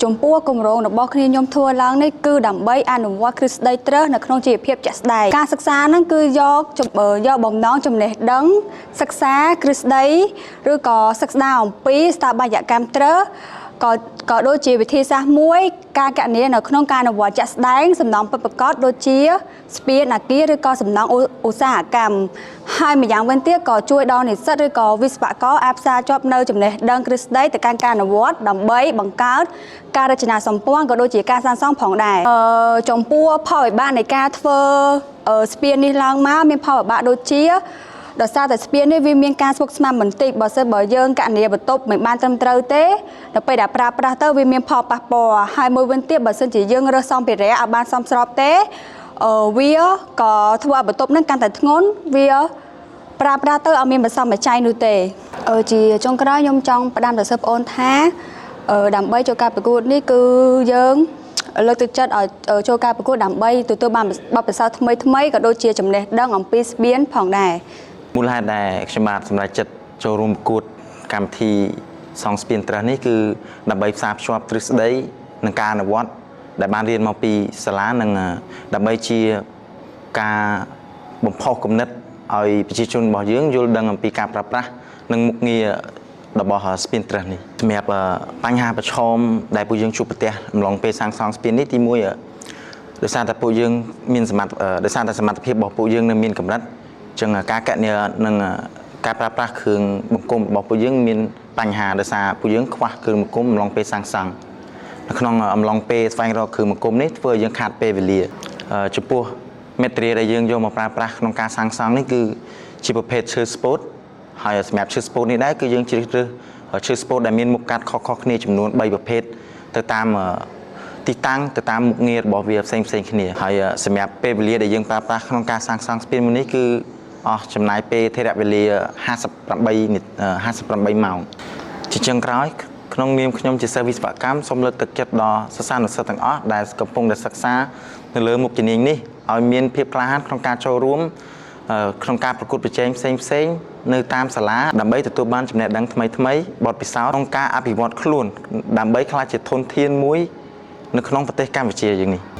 ចំពោះគម្រោងរបស់គ្នាខ្ញុំធ្វើឡើងនេះគឺដើម្បីអនុវត្តទ្រឹស្ដីទ្រើសនៅក្នុងជីវភាពជាក់ស្ដែងការសិក្សាហ្នឹងគឺយកយកបំណងចំណេះដឹងសិក្សាទ្រឹស្ដីឬក៏សិក្សាអំពីស្ថាបត្យកម្មទ្រើសក៏ក៏ដូចជាវិធីសាស្ត្រមួយការគណនានៅក្នុងការអនុវត្តជាក់ស្ដែងសំណង់ពិតប្រាកដដូចជាស្ពានអាគារឬក៏សំណង់ឧស្សាហកម្មហើយម្យ៉ាងវិញទៀតក៏ជួយដល់និស្សិតឬក៏វិស្វករអាចផ្សារភ្ជាប់នៅចំណេះដឹងទ្រឹស្ដីទៅកាន់ការអនុវត្តដើម្បីបង្កើតការរចនាសម្ព័ន្ធក៏ដូចជាការសាងសង់ផងដែរអឺចំពោះផលវិបាកនៃការធ្វើស្ពាននេះឡើងមកមានផលវិបាកដូចជាដោយសារតែស្ពាននេះវាមានការស្មុគស្មាញបន្តិចបើសិនបើយើងគណនាបន្ទប់មិនបានត្រឹមត្រូវទេដល់ពេលដែលប្រើប្រាស់ទៅវាមានផលប៉ះពាល់ហើយមួយវិញទៀតបើសិនជាយើងរើសសម្ភារៈឲ្យបានសមស្របទេអឺវាក៏ធ្វើឲ្យបន្ទប់នឹងកាន់តែធ្ងន់វាប្រើប្រាស់ទៅអត់មានបន្សំបច្ច័យនោះទេអឺជាចុងក្រោយខ្ញុំចង់ផ្ដាំដល់សិស្សប្អូនថាអឺដើម្បីចូលការប្រកួតនេះគឺយើងលើកទឹកចិត្តឲ្យចូលការប្រកួតដើម្បីទទួលបានបទពិសោធន៍ថ្មីថ្មីក៏ដូចជាចំណេះដឹងអំពីស្ពានផងដែរ មូលហេតុដែលខ្ញុំបាទសម្រេចចិត្តចូលរួមប្រកួតកម្មវិធីសង់ស្ពានទ្រើសនេះគឺដើម្បីផ្សារភ្ជាប់ទ្រឹស្ដីនិងការអនុវត្តដែលបានរៀនមកពីសាលានិងដើម្បីជាការបំផុសគំនិតឲ្យប្រជាជនរបស់យើងយល់ដឹងអំពីការប្រើប្រាស់និងមុខងាររបស់ស្ពានទ្រើសនេះសម្រាប់បញ្ហាប្រឈមដែលពួកយើងជួបប្រទះអំឡុងពេលសាងសង់ស្ពាននេះទីមួយដោយសារតែពួកយើងមានសមត្ថដោយសារតែសមត្ថភាពរបស់ពួកយើងនៅមានកម្រិតចឹងការគណនានិងការប្រើប្រាស់គ្រឿងបង្គុំរបស់ពួកយើងមានបញ្ហាដោយសារពួកយើងខ្វះគ្រឿងបង្គុំអំឡុងពេលសាងសង់នៅក្នុងអំឡុងពេលស្វែងរកគ្រឿងបង្គុំនេះធ្វើឲ្យយើងខាតពេលវេលាចំពោះ material ដែលយើងយកមកប្រើប្រាស់ក្នុងការសាងសង់នេះគឺជាប្រភេទឈើស្ពតហើយសម្រាប់ឈើស្ពតនេះដែរគឺយើងជ្រើសរើសឈើស្ពតដែលមានមុខកាត់ខុសៗគ្នាចំនួន3ប្រភេទទៅតាមទីតាំងទៅតាមមុខងាររបស់វាផ្សេងផ្សេងគ្នាហើយសម្រាប់ពេលវេលាដែលយើងប្រើប្រាស់ក្នុងការសាងសង់ស្ពានមួយនេះគឺអស់ចំណាយពេលថេរវេលា58 58ម៉ោងជាចុងក្រោយក្នុងនាមខ្ញុំជាសិស្សវិស្វកម្មសូមលើកទឹកចិត្តដល់សិស្សានុសិស្សទាំងអស់ដែលកំពុងតែសិក្សានៅលើមុខជំនាញនេះឲ្យមានភាពក្លាហានក្នុងការចូលរួមក្នុងការប្រកួតប្រជែងផ្សេងផ្សេងនៅតាមសាលាដើម្បីទទួលបានចំណេះដឹងថ្មីថ្មីបទពិសោធន៍ក្នុងការអភិវឌ្ឍខ្លួនដើម្បីក្លាយជាធនធានមួយនៅក្នុងប្រទេសកម្ពុជាយើងនេះ។